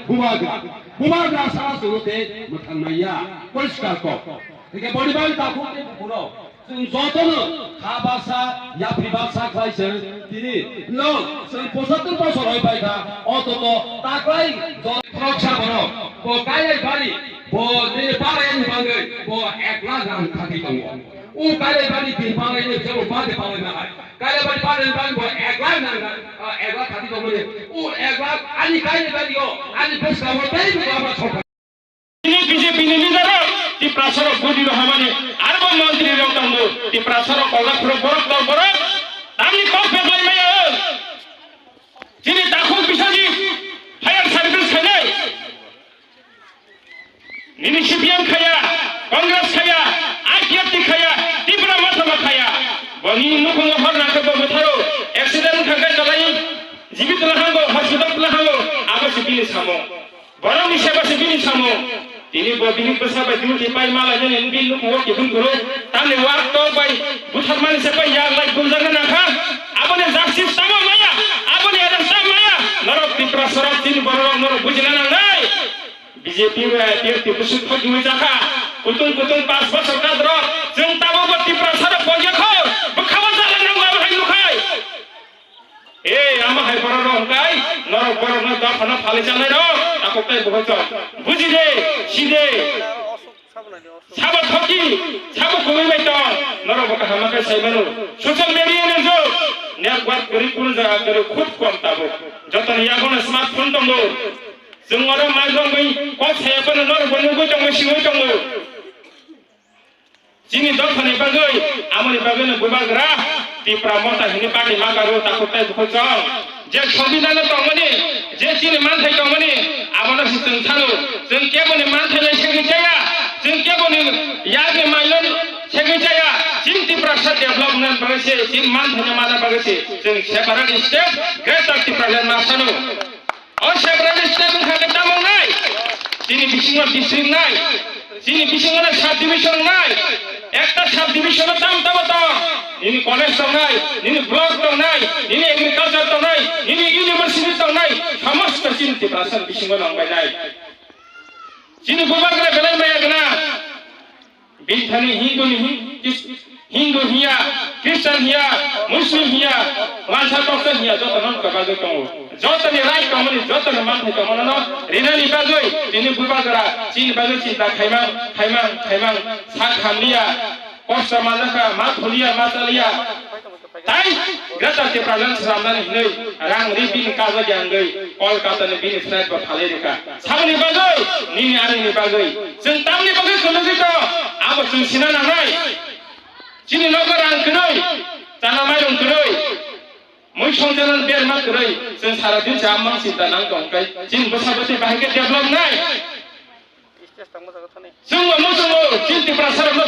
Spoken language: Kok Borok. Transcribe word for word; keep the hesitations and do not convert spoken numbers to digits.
Bubagra, bubagra sa chwngno tei mwthang naiya, poriskar kok. Hingke boni bagwi takhuk tei bukhurok, chwng jotono kha baksa, yapri baksa khlai chwng tini no chwng pochattor bosor oi pai kha, o tongmo taklai jot-, khoroksa borok, bo Kailaibari, bo nini para yani bagwi, bo ek lakh rang khati tongo. O Kailaibari tin palai ni jebo bade palai na hai. Kailaibari palai ni bang bo ek lakh nang, ah, ek lakh khati tongmani. O ek lakh ani Kailaibari o, ani bwskango tei bo ama sokha. Tini B J P ni leader rok, Tiprasa rok budi rok hamani, arbo montri rok tongo, Tiprasa rok kolak phuru borok tong borok, tamni kok pek lai maya o. Tini takhuk bisajik, higher service khainai. Nini C P M khaya, Congress khaya, I P F T khaya, Tipra Motha bo khaya. Boni nukhungo hor nakhai bo bwtharo, accident wngkha khe kwlai, jibit lahango, hospital lahango, abo se bini samung. Borokni seba se bini samung. Tini bo bini bwsa bai duty pai mala nini bini nukhungo kiphil guru, tamni wak tok bai butharmani se pai yak lai gumjakna nangkha. Aboni justice tamo maya, aboni arrest tamo maya, norok Tiprasa rok tini borok norok bujina nangnai. B J P bai I P F T bwswk thok wngwi jakha. Kutung kutung pas bosor kadro. Chwng tabukbo Tiprasa rok poiya kho. Bwkhao jala nango abo hai nukhai. Ei, amo hai borok rok hwnkhe norok borokno dophano phalwi chanai rok. Takhuk tei bukhuk chwng. Buji de, si de. Sabo thoki, sabo kumui bai tong. Norok bo kaham khe sai mano. Social media ni jug. Network kwrwi kunu jaga kwrwi khub kom tabuk. Jotoni yagono smartphone tongo. Chwng oro mai romwi kok saya phano norok bo nugwi tongo, singwi tongo. Chini dophani bagwi, amoni bagwino bubagra Tipra Motha hini party ma karo takhuk tei bukhuk chwng. Je Songbidan tongmani, je chini manthai tongmani, abono se chwng sano. Chwng keboni manthai lai segwi chaya, chwng keboni yakni mailon segwi chaya. Chini Tiprasa development bagwi se, chini manthai mana bagwi se, chwng separate state, Greater Tipraland ma sano. O separate state wngkha khe tamo wngnai? Chini bisingo district wngnai, chini bisingo sub division wngnai. Ekta sub division o tamo tamo tong, nini college tongnai, nini block tongnai, nini agriculture tongnai, nini university tongnai, somosto chini Tiprasa bisingo nongbainai. Chini bubagra belai maya gwnang. Bini thani Hindu ni Hin-, Kis-, Hindu hiya, Christian hiya, Muslim hiya, wansa toksa hiya, joto no wngkha bagwi tongo. Joto ni right tongmani, joto ni manthai tongmani no rinani bagwi, tini bubagra, chini bagwi chinta khaimang, khaimang, khaimang, sak hamliya, kosto manjakha, ma thuliya, ma chaliya. Tai Greater Tipraland swnamnani hinwi rang ri bini kajo ya wngwi Kolkata ni bini flat bo phalwi rikha. Saboni bagwi, nini ani ni bagwi. Chwng tamni bagwi kwlwgwi tong, abo chwng sina nangnai. Chini nogo rang kwrwi, chana mairung kwrwi, mui songchana berma kwrwi, chwng sara din cha mang chinta nang tong kai. Chini bwsa bwtwi bahai khe develop nai. Chwngno muchungo, chini Tiprasa rokno